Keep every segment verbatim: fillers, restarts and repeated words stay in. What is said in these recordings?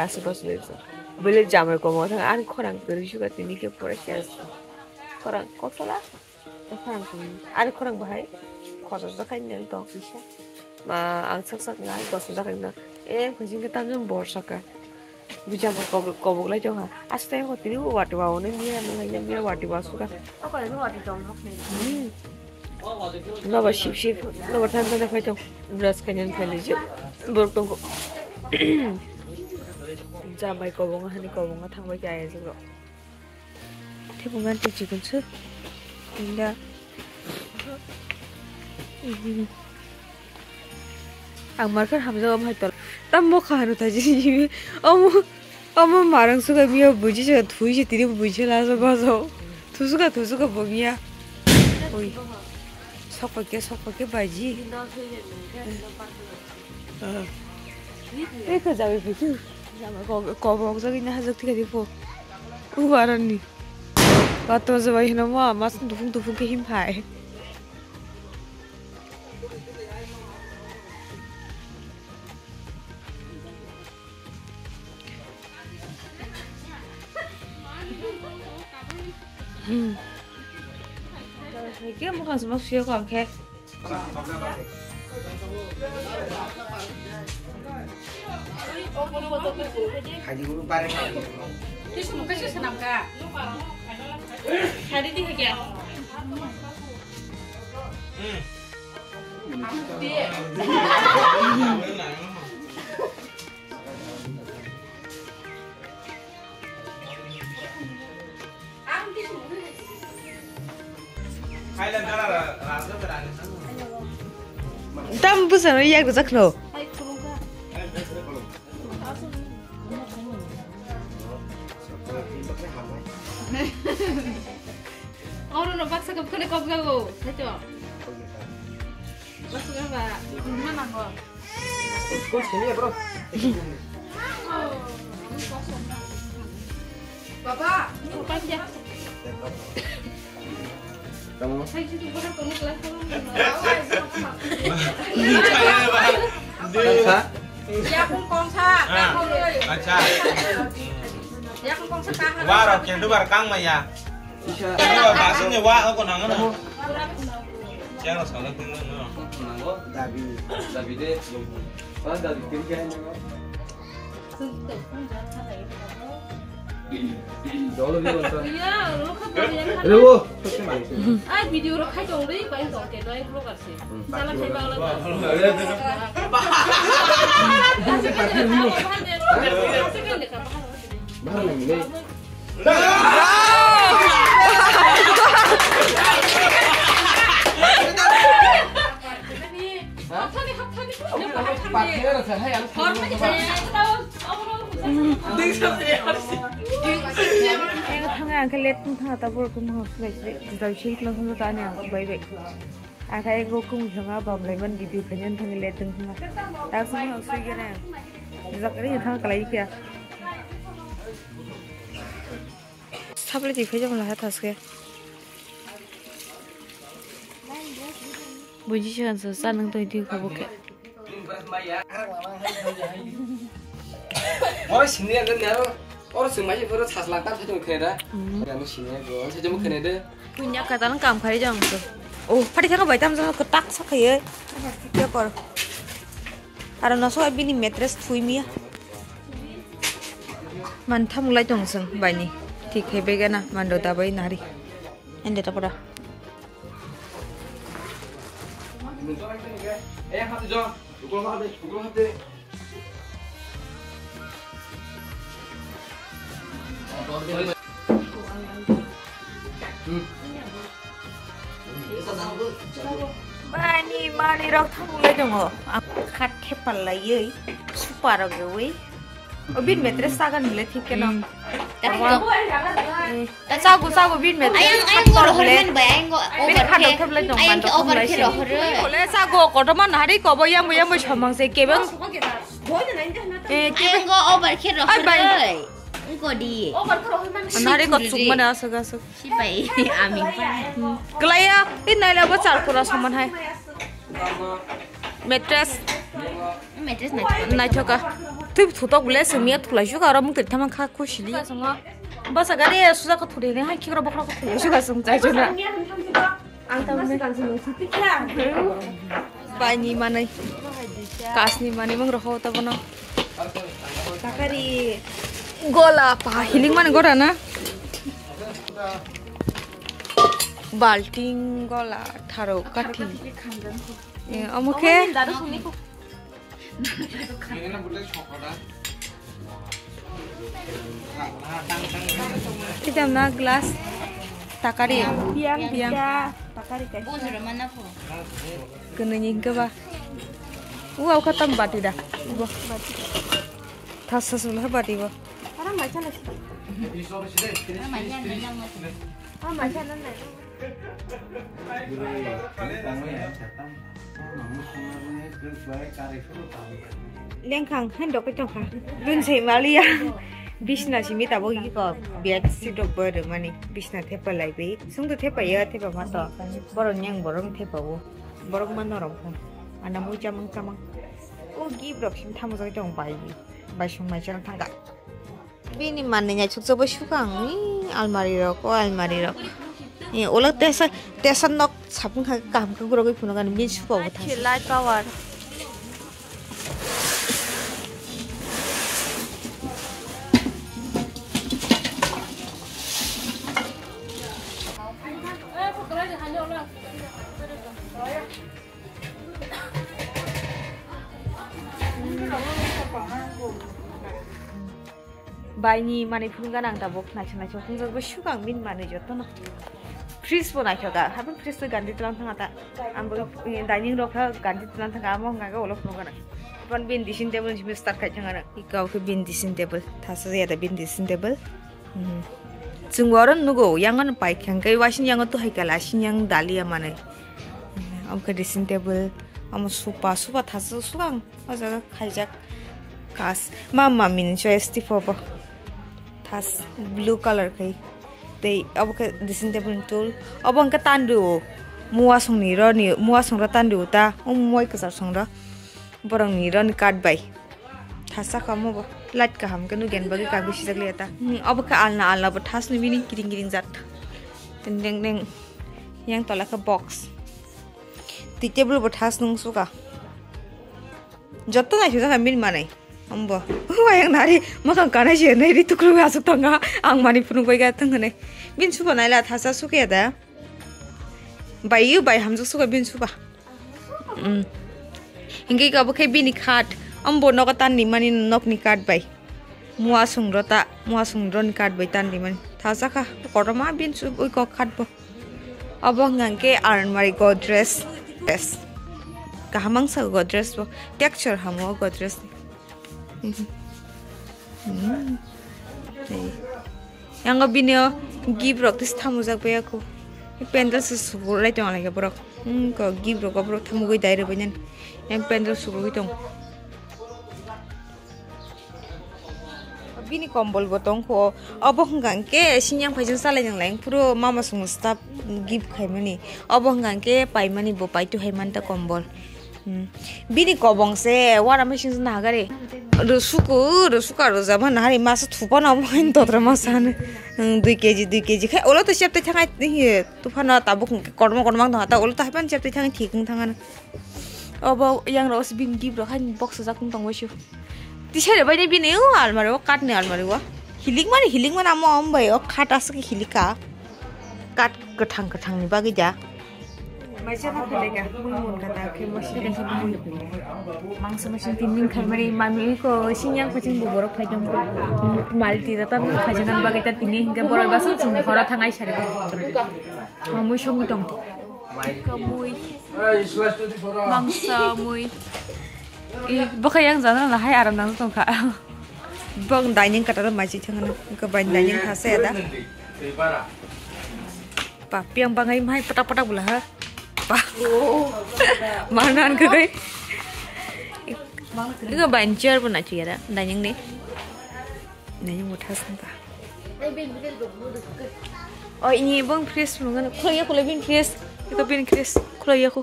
Aswk aswk. Bele jamai komo thang ani khorang kwrwi suka tini khe pura ses. Khorang kosola. Khorang kwrwi. Ani khorang bahai. Khorang jakhai nang tong kisa. Ma ang sak sak ngai dos jakhai na. E khojing ke tamjung bor saka. Bujama kobok lai tong ha. Aste ko tini wati wa one miya miya miya wati wa suka. Ako ni wati tong hok ni. Noba sip sip, noba than than phai tong. Brush khainani phai lijak. Borok tongkho. Jambai kobongo hani kobongo thangbai khe ayajak rok. Thaibo man twi chikon se. Inda. Ang markar hamjak omo hai tol. Tam mokha hanu thaji. Omo. Omo marang suka miya buji se thui se tini buji la so ba so. Thusuka thusuka bo miya. Oi. Sokpa ke sokpa ke baji. Ei ko jawi phuchu. Ko ko bok jagi na hajak thika di po. U barani. Bato jawi hino ma mas dufung dufung ke him phai. Hmm. Ke mukha suma suyo ko angkhe. Kisu mukha sih senam ka. Hari di hake. Hmm. Aku di. Tam bwsano yak rwjak khno. Oro no baksa kap khone kok jago, thaito. Baksa ba, ma nango. School sini ya, bro. Baba, bukan dia. Kamu? Saya juga bukan kamu kelas kamu. Sa? Yakung kongsa, Ah, yakung doi. Acha. Yakung kongsa tahan. Waro kendu bar kang maya. Isa. Waro basing ni wa ako nang ano. Siang lo salah tinggal no. Nango dabi, dabi de. Mana dabi kiri kaya nango. Rewo. Ai video rok khai tong ri bai tong ke noi vlogger se. Jala khai ba la. Bahar lagi ni. Thangwi ang khe let wng thangha ta borok tongma hok swlai se jai se tong thangma ta ani ang bai bai. Akha ego kung thangma bam lai man video khaina thangwi let wng thangha. Ta sini hok sui gana. Jak ri thang kalai kya. Saple ti phai jong la ha thaske. Buji se hansa sa nang toi di khabo khe. Oro sini ya kan ya. Oro sini mai pura sas lang ta sini khe da. Hmm. Kan sini ya go. Sini mo khe da. Punya kata lang kam khari jong to. Oh, pati thaka bai tam jong tak sa khaye. Kya kor. Aro no so bini mattress thui miya. Man thamulai tong song bai ni. Thik he begana mando dabai nari. Ende tapora. Bani mani rok thangulai tongo. Ang khat thepal laiwi super rok rewi. O bin mattress sagan bile thik keno. Hmm. Tamo. Eh, chago, chago bin mattress. Ayang, ayang go rohor man bai, ayang go over khe. Bin khat thep lai tong man to over khe rohor. Bole chago kotorma nari kobo yang bo yang bo somang se kebeng. Eh, kebeng. Ayang go over khe rohor. Ai bai. Ngko di. Nari ko chuk mane asuk asuk. Sipai, ami pa. Kelaya, ini nai labo char pura saman hai. Mattress. Mattress naithoka. Naithoka. Twi thutok bole sengmiya thulai suka oro mung twi thamang kha khusi li. Basa gari suja kha thuri ne hai khikro bokhro kha thulai suka sung chai jona. Ang ta mung sing sing sing tikya. Bai ni manai. Kas ni manai mung roho ta bono. Takari. Gola pa hiling man gora na. Balting gola tharo kathi. Eh, omo khe. Kita na glass takari. Biang, biang. Takari kaisa. Kene ni hingke ba. Ua, ua, khatam bati da. Ua. Thasa sula bati bo. Ara mai chala. Ara mai chala. Lengkhang han dokhe tongkha. Dun se maliya. Bisna simi tabok iko bed sheet rok bo rwmani. Bisna thepa laibi. Sungdo thepa ya, thepa ma to. Borok nyang borok thepa bo. Borok ma norok bo. Ana mui chamang chamang. O gift rok sim thamo jai tong bai. Bai sung mai chang thangka. Bini manwi naithokjagwi suka ang, ui, almari rok, o almari rok. Ui, ulo tesa, tesa nok sapung kha kaham khe gurogwi phunukani bini suka bo thang. Light power. Baini manwi phunukgana ang tabuk naisik naisik phunukjagwi suka ang bini manwi jotono. Fridge bo naithoka, habang fridge to gandi tlang thangata. Ang bo, eh, dining rok kha gandi tlang thangka, amo hwnka khe ulo phunukgana. Ban bini dressing table simi start khai thangana. Ika o khe bini dressing table, thasa ya da bini dressing table. Mhm. Chwng bo oro nugo, yang ano pai khe hwnkhe wasing yang o tuhai kala, asing yang dalia manwi. Omo khe dressing table, omo sofa, sofa thasa suka ang. O jaga khaijak kas. Ma, ma, min choice tipo bo. Thas blue color khai. Tei obo khe dressing table ni tool. Obo hwnkhe tandu. Mua songni ro ni, mua song ro tandu ta. O moi kwchar song ro. Borok ni ro ni card bai. Thasa kha omo bo. Light kaham khe nukya ni bagwi kagwi sijak liya ta. Hmm, obo khe alna, alna bo thas ni bini kiring kiring jat. Teng teng teng. Yang tola khe box. Tei table bo thas nung suka. Joto naisuk jakha bini manwi. Ambo. Wayang nari, makang kanai se nai ri tukru asuk tonga. Ang mani phunuk bai ga tong hwnwi. Bini suba naila thasa sukya da. Bai yu bai hamjak suka bini suba. Mm. Hingke ka bo khe bini khat. Ambo nogo tan ni mani nok ni card bai. Mua song ro ta, mua song ro ni card bai tan di mani. Thasa kha, kotorma bini su ui kok khat bo. Obo hwnka hwnkhe almari Godrej. Yes. Kaham wngsa Godrej bo. Texture hamo Godrej ni. Mhm. Hmm. Tei. Yango bini o gift rok tei thamujak bai ya kho. Pendel se sukulai tong lai khe borok. Hmm, ko gift rok borok thamugwi dai rwbai nani. Yang pendel sukulwi tong. Bini kombol bo tong kho. Obo hwnka hwnkhe sinyang phaijak salai nang lai phuru mama song staff gift khaimani. Obo hwnka hwnkhe paimani bo paitu hai manta kombol. Hmm. Bini kobong se wara machine se nahagari. Rusuku, rusuku aro jama nahari masa thupana omo hain totra masa hanu. Hmm, dui keji, dui keji khai. Olo to cheptai thangai, tufano tabuk kormo kormo tong hata. Olo to haipan cheptai thangai thik wng thangana. Obo yang rok se bini gift rok hain box sajak wng tong waisio. Tisai rok bai bini o almari o, katni almari o. Hilik mani, hilik mani amo om bai o khat aswk hilik ka. Kat kwthang kwthang ni bagwi da. Maisa ma khwlai ka, mui mun ka ta khe mosri ka khe mui. Mangsa mosri tin din khai mari mami ko sinyang paching bu borok phai jong. Malti da ta phai jong bagwi ta tini hingke borok ba song song horo thangai sari. Mamui song tong. Kamui. Mangsa mui. Eh, bokha yang jana la hai aram nang tong kha. Bong dining kata maji thang na. Ko bai dining thasa ya da. Pa, piang bangai mai patak patak bula ha. Pa. Manan ke kai. Ini banjir pun aja ya da, dining ni. Dining mutas nih, Pa. Oh, ini bang fresh mungkin. Kalau ya, kalau bin fresh. Itu bin fresh. Kalau ya aku.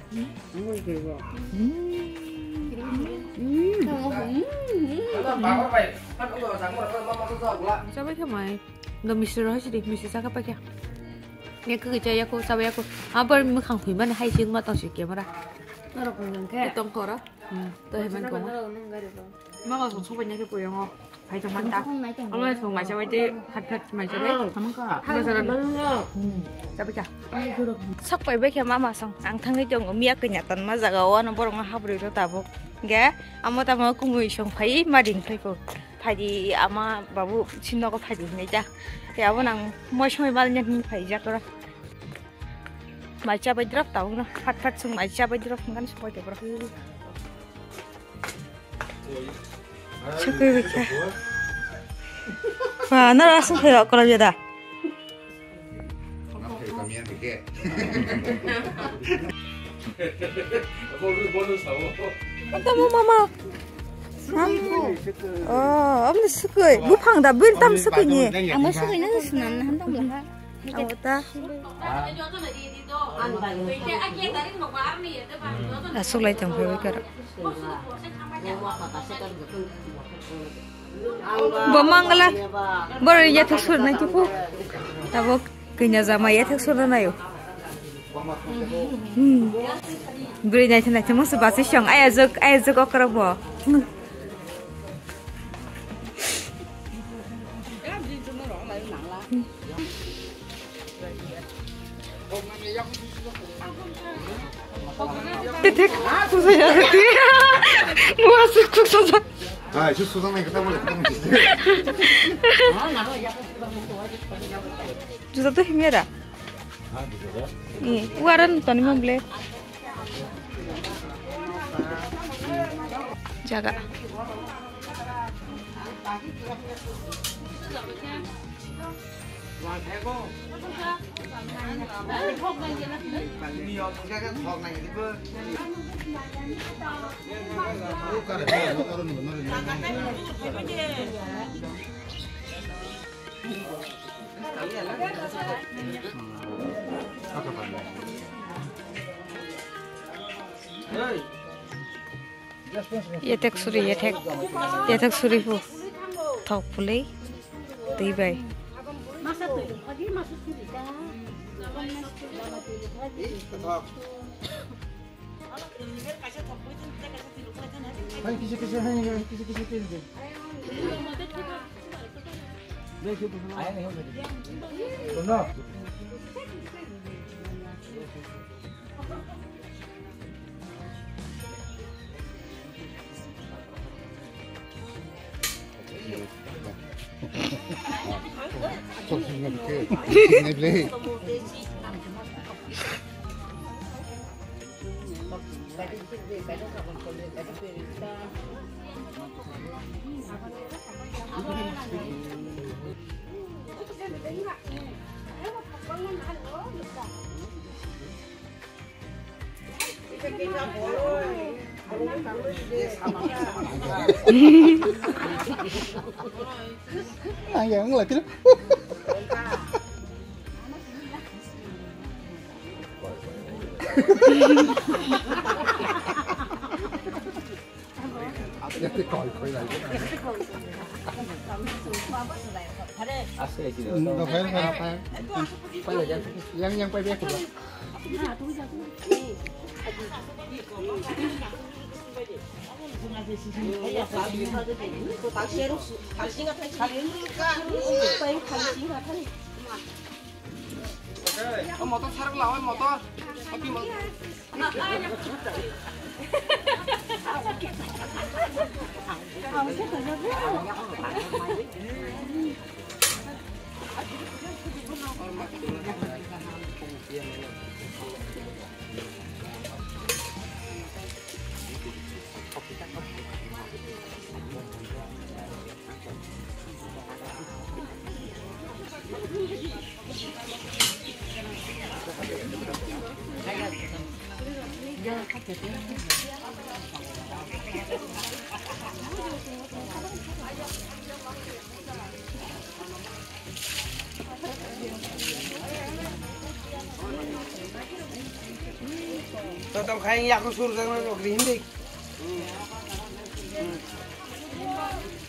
Hmm. Chabai khe mai. No misti rw hai sidi, misti chakha paikha. Yak kwkwi cha yaku, chabai yaku. Abar mwkhang phui mani hai sing ma tong si camera. Norok hwnjang khe. Tong khoro. Hmm. To hemen kong. Norok nung gari bo. Ma ko sung subai nya khe puyong o. Hai tong manta. Sung nai tong. Ang lai sung mai chabai te, hat hat mai chabai. Thamang kha. Hai tong. Hmm. Chabai kha. Sok pai bai khe mama song. Ang thangwi tongo miya kanya tan ma jaga o ano borok no habri to tabuk. Ge, amo tamo kumui song phai ma ding phai ko. Phaidi ama babu sini nogo phaidi hinwi ta. Tei abo nang moi somoi bal nya hinwi phai jak oro. Mai chabai drop ta uno. Phat phat sung mai chabai drop hingan sokoi te bro. Sukui bikha. Ba, nara asung phai kolo bia da. Tamo mama. Oh, amni sukui. Buphang da, bin tam sukui ni. Amo sukui na sunan na handang bla. Amo ta. Asuk lai tong phai kara. Bo mangala, boro yathok sur nai tuku. Tabuk kanya jama yathok sur nai o. Hmm. Bwrwi naithok naithok mungsa bachwi song. Ayajwk, ayajwk okra bo. Hmm. Thik, thik. Mua suk suk suk suk. Hai, suk suk nang kata boleh, kata boleh. Juta tu himera. Ni, waran toni mo ble. Jaga. Yethek suri, yethek, yethek suri hu. Thok pulei, twi bai. Hai, kisa, kisa, hai, kisa, kisa, kisa. Ang yang ngelatih. Yang, yang pai biak. Motor sarang lawan motor. Tapi motor. Totong khaing yaku sur jang na nokri hindi.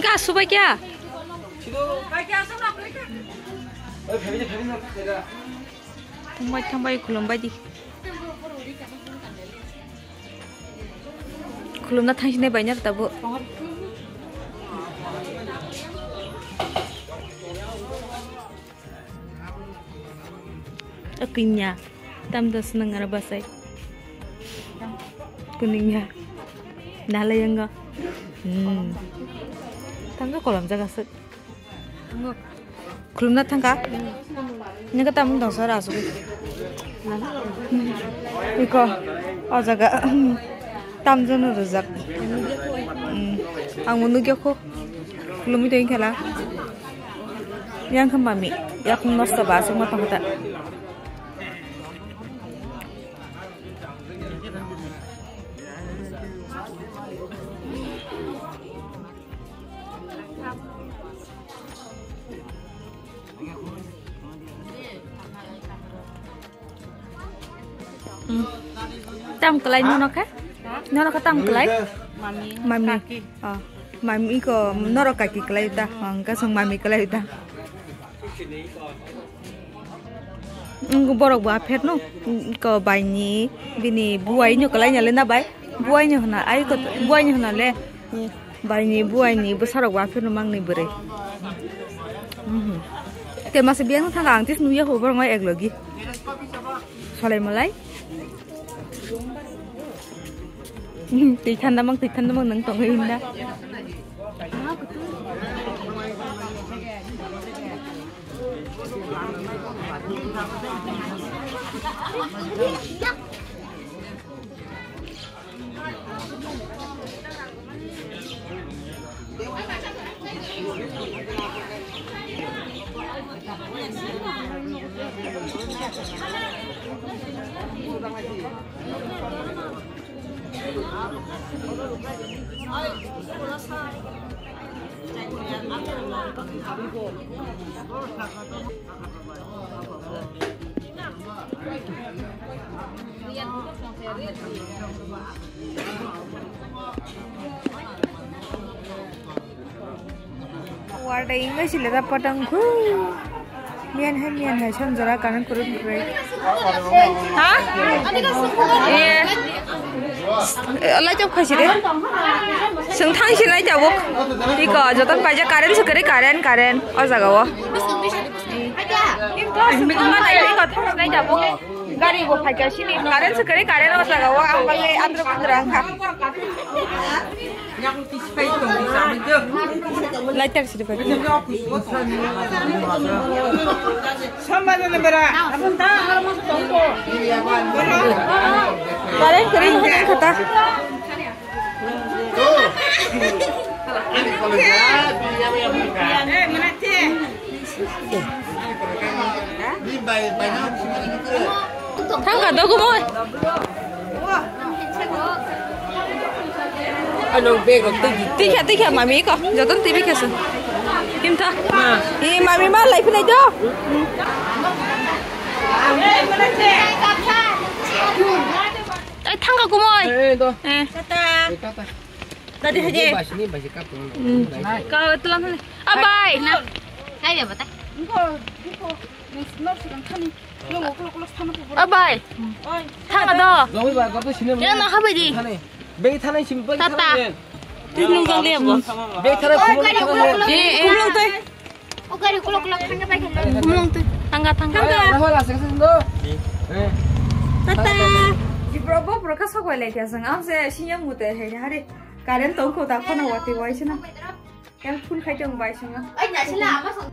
Ga subai kya? Umbai thambai khulumbai di. Khulumna thangsinai baina tabo. Kanya, tam dos nang ara basai. Kuning ya. Nala yang ga. Hmm. Tangga kolam jaga sek. Khulumna thangkha? Nini khe tamo dongsa ra asugwi. Iko, o jaga, tamjono rijak. Hmm. Ang bo nukya kho. Khulumwi tongwi khala. Yang khe mami, yakung nosto ba aswk ma tongkha ta. Hmm. Tam kwlai nono kha? Nono kha tam kwlai? Mami. Mami. Kaki. Oh. Mami ko norok kaki kwlai ta. Oh, hwnkhe chwng mami kwlai ta. Wng borok bo apher no, ko bai ni, bini buai no kwlai ya le na bai, buai no hwna, ai ko buai no hwna le, bai ni, buai ni bwsa rok bo apher no mang ni bwrwi. Mhm. Te masa biyang thang ang tis nuya ho borok ek logi. Solai malai. Twi thanda mang, twi thanda mang nang tongwi hinda. Warda ingmai sile da patang khu. Mian hai, mian hai, son jora kanan kurun kre. Ha? Eh. Lai chop khaisi de. Sung thang si lai chop. Tiko, joton paija current se kare, current, current. O jaga o. Sung thang si lai chop. Gari bo phaikha sini, current se kare, current o jaga o, ang bagwi andro kundra wngkha. Lighter siri pai. Current kering kata. Thangka dogo moi. Tikha, tikha, mami ko. Joton T V khasung. Kimtha. Eh, mami ma lai philai do. Ai, thangka kumoi. Eh, do. Eh. Tata. Eh, tata. Tadi haje. Basi ni basi kap. Hmm. Kau tulang ni. Abai. Hai ya bata. Engko, engko. Nor sukan khani. Abai. Oi. Thangka do. Jongwi ba gabde sini. Ya na habai di. Khani. Bag thanai sim, bag Tata. thanai. Tini nung jang liya bo. Bag thanai sim, bag thanai. Eh, eh. Kumlung tui. O gari kulok kulok thangna pai khana. Kumlung tui. Tangga, tangga. Tangga. Rahul asik asik do. Eh. Tata. Jibro bo pro ka sokoi lai kya sang. Am se sinyam mute hai hari. Current tong ko ta khona wati wai sina. Yang full khai tong bai sina. Ai na sila ama song.